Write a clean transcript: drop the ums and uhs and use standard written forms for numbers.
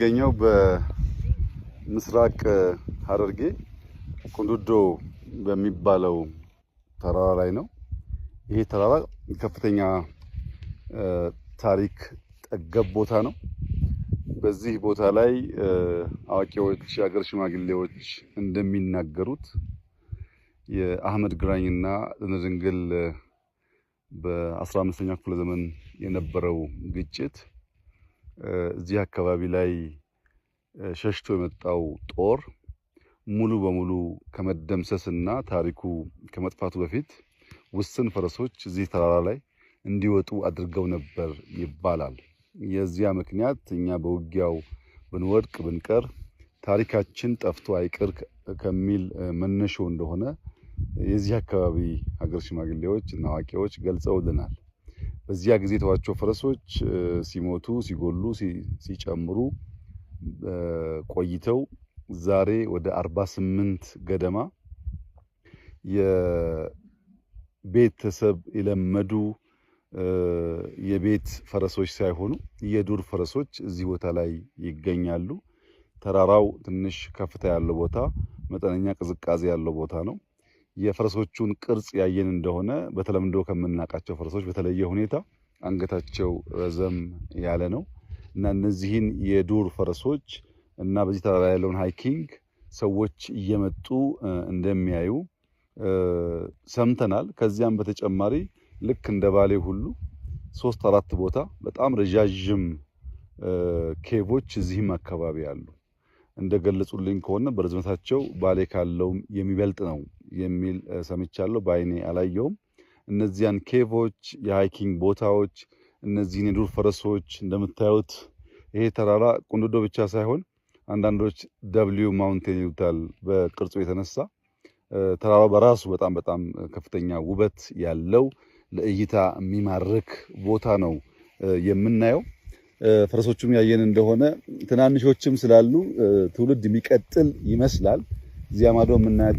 የምንገኘው በምስራቅ ሐረርጌ ቁንዱዶ በሚባለው ተራራ ላይ ነው። ይሄ ተራራ ከፍተኛ ታሪክ ጠገብ ቦታ ነው። በዚህ ቦታ ላይ አዋቂዎች፣ የሀገር ሽማግሌዎች እንደሚናገሩት የአህመድ ግራኝና ዘነድንግል በ15ኛው ክፍለ ዘመን የነበረው ግጭት እዚህ አካባቢ ላይ ሸሽቶ የመጣው ጦር ሙሉ በሙሉ ከመደምሰስና ታሪኩ ከመጥፋቱ በፊት ውስን ፈረሶች እዚህ ተራራ ላይ እንዲወጡ አድርገው ነበር ይባላል። የዚያ ምክንያት እኛ በውጊያው ብንወድቅ ብንቀር ታሪካችን ጠፍቶ አይቅር ከሚል መነሾ እንደሆነ የዚህ አካባቢ ሀገር ሽማግሌዎች እና አዋቂዎች ገልጸውልናል። በዚያ ጊዜ የተዋቸው ፈረሶች ሲሞቱ፣ ሲጎሉ፣ ሲጨምሩ ቆይተው ዛሬ ወደ 48 ገደማ የቤተሰብ የለመዱ የቤት ፈረሶች ሳይሆኑ የዱር ፈረሶች እዚህ ቦታ ላይ ይገኛሉ። ተራራው ትንሽ ከፍታ ያለው ቦታ፣ መጠነኛ ቅዝቃዜ ያለው ቦታ ነው። የፈረሶቹን ቅርጽ ያየን እንደሆነ በተለምዶ ከምናውቃቸው ፈረሶች በተለየ ሁኔታ አንገታቸው ረዘም ያለ ነው እና እነዚህን የዱር ፈረሶች እና በዚህ ተራራ ያለውን hiking ሰዎች እየመጡ እንደሚያዩ ሰምተናል። ከዚያም በተጨማሪ ልክ እንደ ባሌ ሁሉ ሶስት አራት ቦታ በጣም ረዣዥም cave ኦች እዚህም አካባቢ አሉ። እንደገለጹልኝ ከሆነ በርዝመታቸው ባሌ ካለውም የሚበልጥ ነው የሚል ሰምቻለሁ። በአይኔ አላየውም። እነዚያን cave ኦች፣ የ hiking ቦታዎች፣ እነዚህን የዱር ፈረሶች እንደምታዩት ይሄ ተራራ ቁንዱዶ ብቻ ሳይሆን አንዳንዶች W mountain ይሉታል በቅርጹ የተነሳ። ተራራው በራሱ በጣም በጣም ከፍተኛ ውበት ያለው ለእይታ የሚማርክ ቦታ ነው የምናየው። ፈረሶቹም ያየን እንደሆነ ትናንሾችም ስላሉ ትውልድ የሚቀጥል ይመስላል። እዚያ ማዶ የምናያቸው